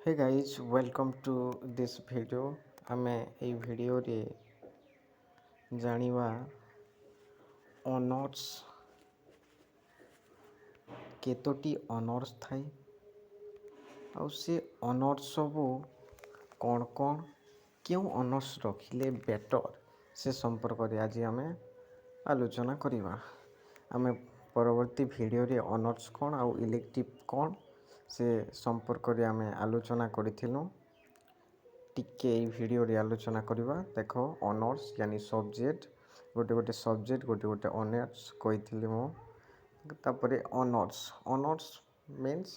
Hey guys, welcome to this video. ଆମେ ଏଇ ଭିଡ଼ିଓରେ ଜାଣିବା ଅନର୍ସ, କେତୋଟି ଅନର୍ସ ଥାଏ ଆଉ ସେ ଅନର୍ସ ସବୁ କ'ଣ କ'ଣ, କେଉଁ ଅନର୍ସ ରଖିଲେ ବେଟର୍, ସେ ସମ୍ପର୍କରେ ଆଜି ଆମେ ଆଲୋଚନା କରିବା। ଆମେ ପରବର୍ତ୍ତୀ ଭିଡ଼ିଓରେ ଅନର୍ସ କ'ଣ ଆଉ ଇଲେକ୍ଟିଭ୍ କ'ଣ, ସେ ସମ୍ପର୍କରେ ଆମେ ଆଲୋଚନା କରିଥିଲୁ। ଟିକେ ଏଇ ଭିଡ଼ିଓରେ ଆଲୋଚନା କରିବା। ଦେଖ, ଅନର୍ସ ୟାନି ସବଜେକ୍ଟ, ଗୋଟେ ଗୋଟେ ସବଜେକ୍ଟ ଗୋଟେ ଗୋଟେ ଅନର୍ସ କହିଥିଲି ମୁଁ। ତାପରେ ଅନର୍ସ ମିନ୍ସ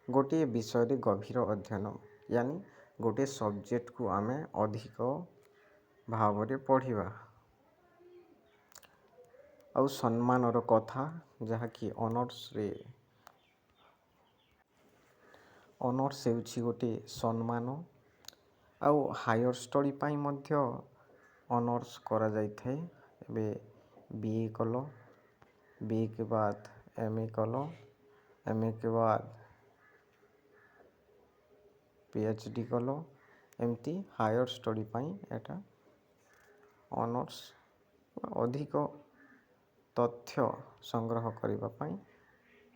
ଗୋଟିଏ ବିଷୟରେ ଗଭୀର ଅଧ୍ୟୟନ, ୟାନି ଗୋଟିଏ ସବଜେକ୍ଟକୁ ଆମେ ଅଧିକ ଭାବରେ ପଢ଼ିବା। ଆଉ ସମ୍ମାନର କଥା ଯାହାକି ଅନର୍ସରେ, ଅନର୍ସ ହେଉଛି ଗୋଟିଏ ସମ୍ମାନ। ଆଉ ହାୟର ଷ୍ଟଡ଼ି ପାଇଁ ମଧ୍ୟ ଅନର୍ସ କରାଯାଇଥାଏ। ଏବେ ବି ଏ କଲ, ବି ଏ କେ ବାଦ M A call, M A କେ ବାଦ PhD କଲ, ଏମିତି ହାୟର ଷ୍ଟଡ଼ି ପାଇଁ ଏଟା ଅନର୍ସ ଅଧିକ ତଥ୍ୟ ସଂଗ୍ରହ କରିବା ପାଇଁ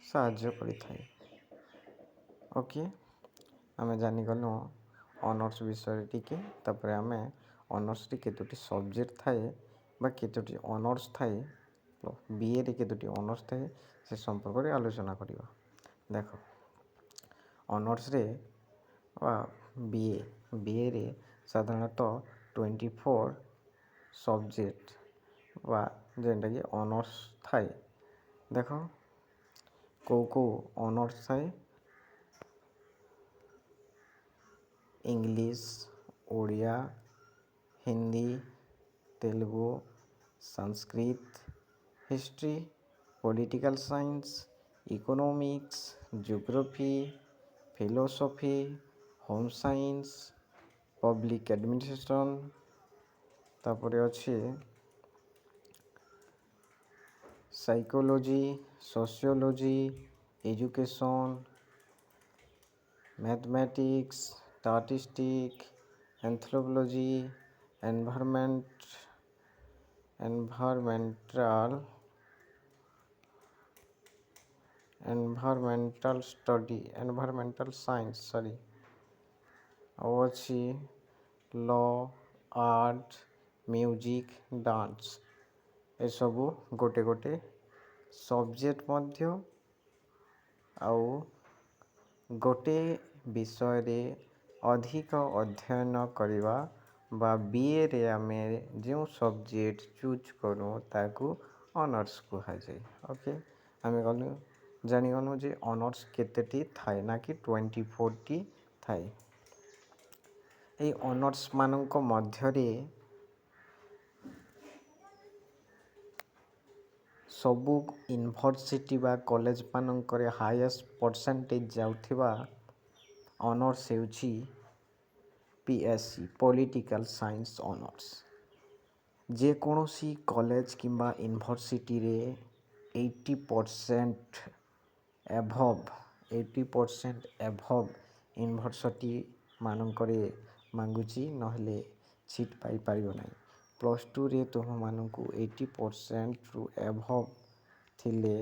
ସାହାଯ୍ୟ କରିଥାଏ। ଓକେ, ଆମେ ଜାଣିଗଲୁ ଅନର୍ସ ବିଷୟରେ ଟିକେ। ତାପରେ ଆମେ ଅନର୍ସରେ କେତୋଟି ସବଜେକ୍ଟ ଥାଏ ବା କେତୋଟି ଅନର୍ସ ଥାଏ, ବିଏରେ କେତୋଟି ଅନର୍ସ ଥାଏ, ସେ ସମ୍ପର୍କରେ ଆଲୋଚନା କରିବା। ଦେଖ, ଅନର୍ସରେ ବା ବିଏରେ ସାଧାରଣତଃ 24 ସବଜେକ୍ଟ ବା ଯେନ୍ଟାକି ଅନର୍ସ ଥାଏ। ଦେଖ, କେଉଁ କେଉଁ ଅନର୍ସ ଥାଏ? English, Odia, Hindi, Telugu, Sanskrit, history, political science, economics, geography, philosophy, home science, public administration, ତାପରେ ଅଛି psychology, sociology, education, mathematics, statistic, anthropology, environmental study, environmental science, sorry, ଆଉ ଅଛି ଲ, ଆର୍ଟ, ମ୍ୟୁଜିକ୍, ଡାନ୍ସ। ଏସବୁ ଗୋଟେ ଗୋଟେ ସବଜେକ୍ଟ ମଧ୍ୟ ଆଉ ଗୋଟେ ବିଷୟରେ ଅଧିକ ଅଧ୍ୟୟନ କରିବା ବା ବିଏରେ ଆମେ ଯେଉଁ ସବଜେକ୍ଟ ଚୁଜ୍ କରୁ, ତାକୁ ଅନର୍ସ କୁହାଯାଏ। ଓକେ, ଆମେ ଗଲୁ ଜାଣିଗଲୁ ଯେ ଅନର୍ସ କେତେଟି ଥାଏ ନା କି 24ଟି ଥାଏ। ଏଇ ଅନର୍ସ ମାନଙ୍କ ମଧ୍ୟରେ ସବୁ ୟୁନିଭର୍ସିଟି ବା କଲେଜ ମାନଙ୍କରେ ହାଏଷ୍ଟ ପରସେଣ୍ଟେଜ୍ ଯାଉଥିବା ଅନର୍ସ ହେଉଛି PSC, political science honours. ଯେକୌଣସି କଲେଜ କିମ୍ବା ୟୁନିଭର୍ସିଟିରେ 80% above, 80% above university ମାନଙ୍କରେ ମାଗୁଛି, ନହେଲେ ସିଟ୍ ପାଇପାରିବ ନାହିଁ। ପ୍ଲସ୍ ଟୁରେ ତୁମମାନଙ୍କୁ 80%ରୁ ଏବଭ୍ ଥିଲେ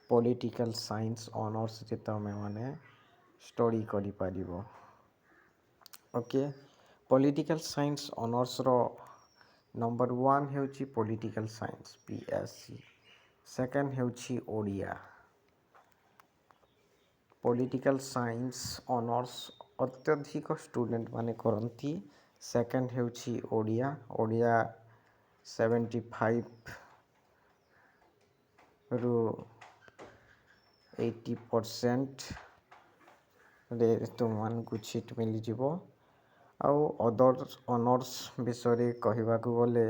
ପଲିଟିକାଲ ସାଇନ୍ସ ଅନର୍ସରେ ତୁମେମାନେ ଷ୍ଟଡ଼ି କରିପାରିବ। ଓକେ, ପଲିଟିକାଲ ସାଇନ୍ସ ଅନର୍ସର ନମ୍ବର ୱାନ୍ ହେଉଛି political science, PSC। Second ହେଉଛି ଓଡ଼ିଆ। ପଲିଟିକାଲ ସାଇନ୍ସ ଅନର୍ସ ଅତ୍ୟଧିକ ଷ୍ଟୁଡେଣ୍ଟ ମାନେ କରନ୍ତି। ସେକେଣ୍ଡ ହେଉଛି ଓଡ଼ିଆ। ଓଡ଼ିଆ 75ରୁ 80%ରେ ତୁମମାନଙ୍କୁ ସିଟ୍ ମିଳିଯିବ। ଆଉ ଅଦର ଅନର୍ସ ବିଷୟରେ କହିବାକୁ ଗଲେ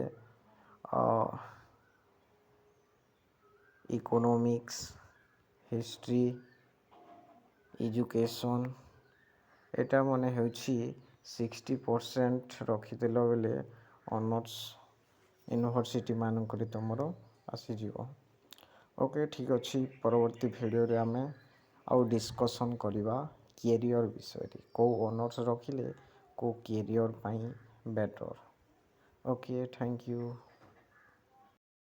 ଇକୋନୋମିକ୍ସ, ହିଷ୍ଟ୍ରି, ଏଜୁକେସନ୍, ଏଇଟା ମାନେ ହେଉଛି 60% ରଖିଦେଲ ବେଲେ ଅନର୍ସ ୟୁନିଭର୍ସିଟି ମାନଙ୍କରେ ତୁମର ଆସିଯିବ। ଓକେ, ଠିକ୍ ଅଛି। ପରବର୍ତ୍ତୀ ଭିଡ଼ିଓରେ ଆମେ ଆଉ ଡିସ୍କସନ୍ କରିବା। କ୍ୟାରିୟର୍ ବିଷୟରେ, କେଉଁ ଅନର୍ସ ରଖିଲେ କେଉଁ କ୍ୟାରିୟର୍ ପାଇଁ ବେଟର୍। Okay, thank you.